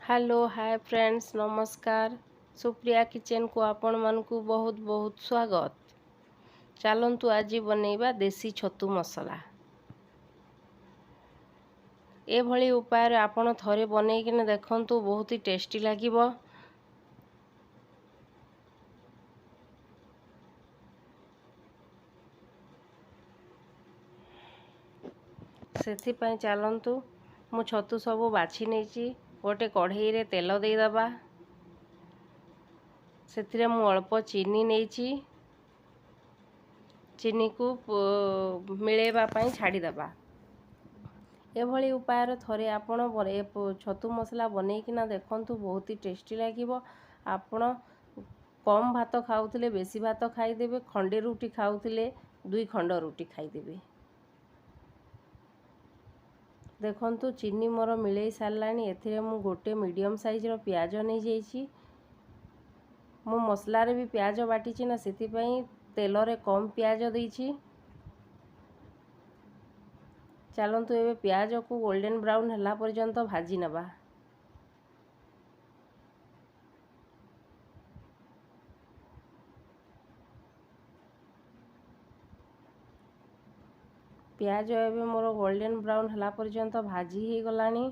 Hello hi friends, ନମସ୍କାର। ସୁପ୍ରିୟା କିଚେନ୍କୁ ଆପଣମାନଙ୍କୁ ବହୁତ ବହୁତ ସ୍ୱାଗତ। ଚାଲନ୍ତୁ ଆଜି ବନେଇବା ଦେଶୀ ଛତୁ ମସଲା। ଏଭଳି ଉପାୟରେ ଆପଣ ଥରେ ବନେଇକିନା ଦେଖନ୍ତୁ, ବହୁତ ହି ଟେଷ୍ଟି ଲାଗିବ। ସେଥିପାଇଁ ଚାଲନ୍ତୁ, ମୁଁ ଛତୁ ସବୁ ବାଛି ନେଇଛି। ଗୋଟେ କଢ଼େଇରେ ତେଲ ଦେଇଦେବା। ସେଥିରେ ମୁଁ ଅଳ୍ପ ଚିନି ନେଇଛି। ଚିନିକୁ ମିଳେଇବା ପାଇଁ ଛାଡ଼ିଦେବା। ଏଭଳି ଉପାୟରେ ଥରେ ଆପଣ ଛତୁ ମସଲା ବନେଇକିନା ଦେଖନ୍ତୁ, ବହୁତ ହି ଟେଷ୍ଟି ଲାଗିବ। ଆପଣ କମ୍ ଭାତ ଖାଉଥିଲେ ବେଶୀ ଭାତ ଖାଇଦେବେ, ଖଣ୍ଡେ ରୁଟି ଖାଉଥିଲେ ଦୁଇ ଖଣ୍ଡ ରୁଟି ଖାଇଦେବେ। ଦେଖନ୍ତୁ, ଚିନି ମୋର ମିଳେଇ ସାରିଲାଣି। ଏଥିରେ ମୁଁ ଗୋଟେ ମିଡ଼ିୟମ୍ ସାଇଜ୍ର ପିଆଜ ନେଇଯାଇଛି। ମୁଁ ମସଲାରେ ବି ପିଆଜ ବାଟିଛି ନା, ସେଥିପାଇଁ ତେଲରେ କମ୍ ପିଆଜ ଦେଇଛି। ଚାଲନ୍ତୁ ଏବେ ପିଆଜକୁ ଗୋଲ୍ଡେନ୍ ବ୍ରାଉନ୍ ହେଲା ପର୍ଯ୍ୟନ୍ତ ଭାଜି ନେବା। ପିଆଜ ଏବେ ମୋର ଗୋଲ୍ଡେନ୍ ବ୍ରାଉନ୍ ହେଲା ପର୍ଯ୍ୟନ୍ତ ଭାଜି ହେଇଗଲାଣି।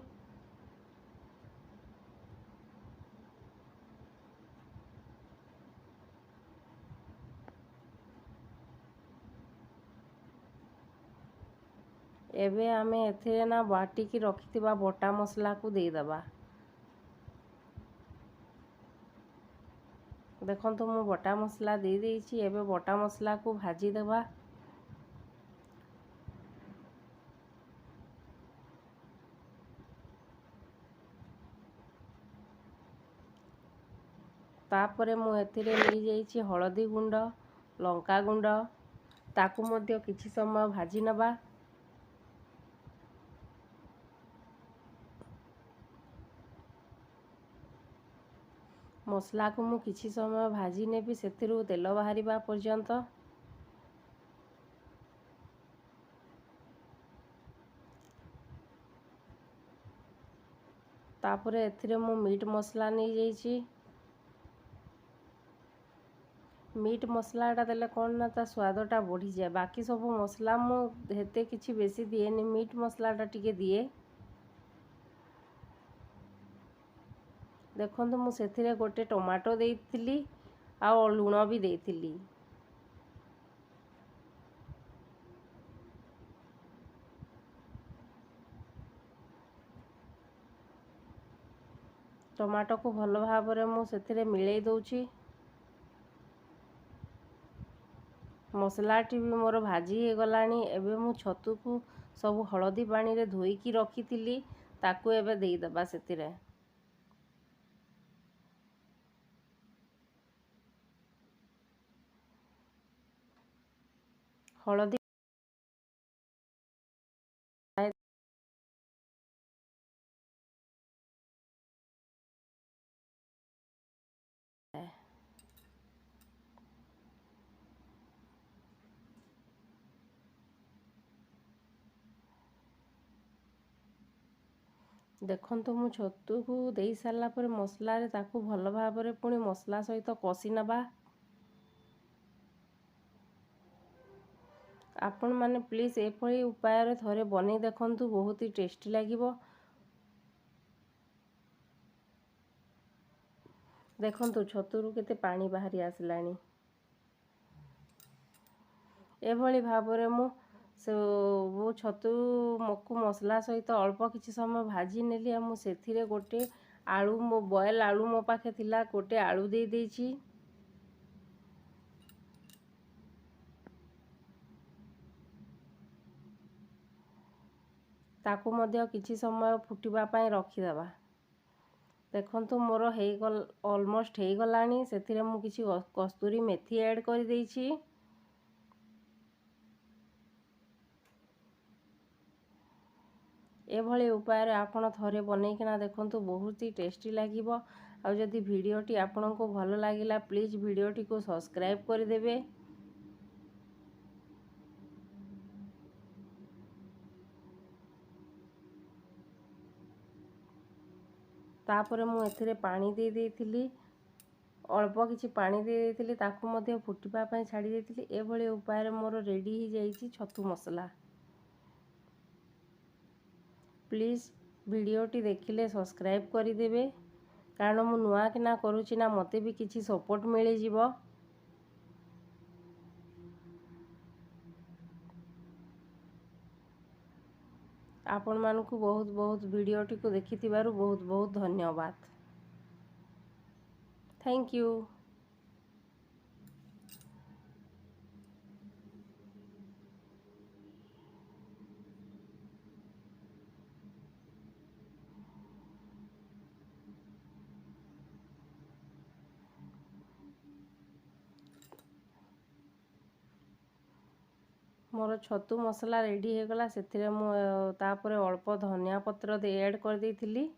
ଏବେ ଆମେ ଏଥିରେ ନା ବାଟିକି ରଖିଥିବା ବଟା ମସଲାକୁ ଦେଇଦେବା। ଦେଖନ୍ତୁ, ମୁଁ ବଟା ମସଲା ଦେଇଦେଇଛି। ଏବେ ବଟା ମସଲାକୁ ଭାଜିଦେବା। ତାପରେ ମୁଁ ଏଥିରେ ନେଇଯାଇଛି ହଳଦୀ ଗୁଣ୍ଡ, ଲଙ୍କା ଗୁଣ୍ଡ, ତାକୁ ମଧ୍ୟ କିଛି ସମୟ ଭାଜି ନେବା। ମସଲାକୁ ମୁଁ କିଛି ସମୟ ଭାଜି ନେବି, ସେଥିରୁ ତେଲ ବାହାରିବା ପର୍ଯ୍ୟନ୍ତ। ତାପରେ ଏଥିରେ ମୁଁ ମିଟ୍ ମସଲା ନେଇଯାଇଛି। ମିଟ୍ ମସଲାଟା ଦେଲେ କ'ଣ ନା ତା ସ୍ୱାଦଟା ବଢ଼ିଯାଏ। ବାକି ସବୁ ମସଲା ମୁଁ ଏତେ କିଛି ବେଶୀ ଦିଏନି, ମିଟ୍ ମସଲାଟା ଟିକେ ଦିଏ। ଦେଖନ୍ତୁ, ମୁଁ ସେଥିରେ ଗୋଟେ ଟମାଟୋ ଦେଇଥିଲି ଆଉ ଲୁଣ ବି ଦେଇଥିଲି। ଟମାଟୋକୁ ଭଲ ଭାବରେ ମୁଁ ସେଥିରେ ମିଳେଇ ଦେଉଛି। ମସଲାଟି ବି ମୋର ଭାଜି ହେଇଗଲାଣି। ଏବେ ମୁଁ ଛତୁକୁ ସବୁ ହଳଦୀ ପାଣିରେ ଧୋଇକି ରଖିଥିଲି, ତାକୁ ଏବେ ଦେଇଦେବା ସେଥିରେ। ହଳଦୀ ଦେଖନ୍ତୁ, ମୁଁ ଛତୁକୁ ଦେଇ ସାରିଲା ପରେ ମସଲାରେ ତାକୁ ଭଲ ଭାବରେ ପୁଣି ମସଲା ସହିତ କଷି ନେବା। ଆପଣମାନେ ପ୍ଲିଜ୍ ଏଭଳି ଉପାୟରେ ଥରେ ବନେଇ ଦେଖନ୍ତୁ, ବହୁତ ହି ଟେଷ୍ଟି ଲାଗିବ। ଦେଖନ୍ତୁ, ଛତୁରୁ କେତେ ପାଣି ବାହାରି ଆସିଲାଣି। ଏଭଳି ଭାବରେ ମୁଁ ସବୁ ଛତୁକୁ ମସଲା ସହିତ ଅଳ୍ପ କିଛି ସମୟ ଭାଜି ନେଲି। ଆଉ ମୁଁ ସେଥିରେ ଗୋଟେ ଆଳୁ, ମୋ ବଏଲ୍ ଆଳୁ ମୋ ପାଖେ ଥିଲା, ଗୋଟେ ଆଳୁ ଦେଇ ଦେଇଛି। ତାକୁ ମଧ୍ୟ କିଛି ସମୟ ଫୁଟିବା ପାଇଁ ରଖିଦେବା। ଦେଖନ୍ତୁ, ମୋର ହେଇଗଲା, ଅଲମୋଷ୍ଟ ହେଇଗଲାଣି। ସେଥିରେ ମୁଁ କିଛି କସ୍ତୁରୀ ମେଥି ଆଡ଼୍ କରିଦେଇଛି। ଏଭଳି ଉପାୟରେ ଆପଣ ଥରେ ବନେଇକିନା ଦେଖନ୍ତୁ, ବହୁତ ହି ଟେଷ୍ଟି ଲାଗିବ। ଆଉ ଯଦି ଭିଡ଼ିଓଟି ଆପଣଙ୍କୁ ଭଲ ଲାଗିଲା, ପ୍ଲିଜ୍ ଭିଡ଼ିଓଟିକୁ ସବସ୍କ୍ରାଇବ୍ କରିଦେବେ। ତାପରେ ମୁଁ ଏଥିରେ ପାଣି ଦେଇ ଦେଇଥିଲି, ଅଳ୍ପ କିଛି ପାଣି ଦେଇ ଦେଇଥିଲି, ତାକୁ ମଧ୍ୟ ଫୁଟିବା ପାଇଁ ଛାଡ଼ି ଦେଇଥିଲି। ଏଭଳି ଉପାୟରେ ମୋର ରେଡ଼ି ହେଇଯାଇଛି ଛତୁ ମସଲା। ପ୍ଲିଜ୍ ଭିଡ଼ିଓଟି ଦେଖିଲେ ସବସ୍କ୍ରାଇବ୍ କରିଦେବେ, କାରଣ ମୁଁ ନୂଆକିନା କରୁଛି ନା, ମୋତେ ବି କିଛି ସପୋର୍ଟ ମିଳିଯିବ। ଆପଣମାନଙ୍କୁ ବହୁତ ବହୁତ, ଭିଡ଼ିଓଟିକୁ ଦେଖିଥିବାରୁ ବହୁତ ବହୁତ ଧନ୍ୟବାଦ। Thank you. ମୋର ଛତୁ ମସଲା ରେଡ଼ି ହେଇଗଲା। ସେଥିରେ ମୁଁ ତାପରେ ଅଳ୍ପ ଧନିଆ ପତ୍ର ଏଡ଼୍ କରିଦେଇଥିଲି।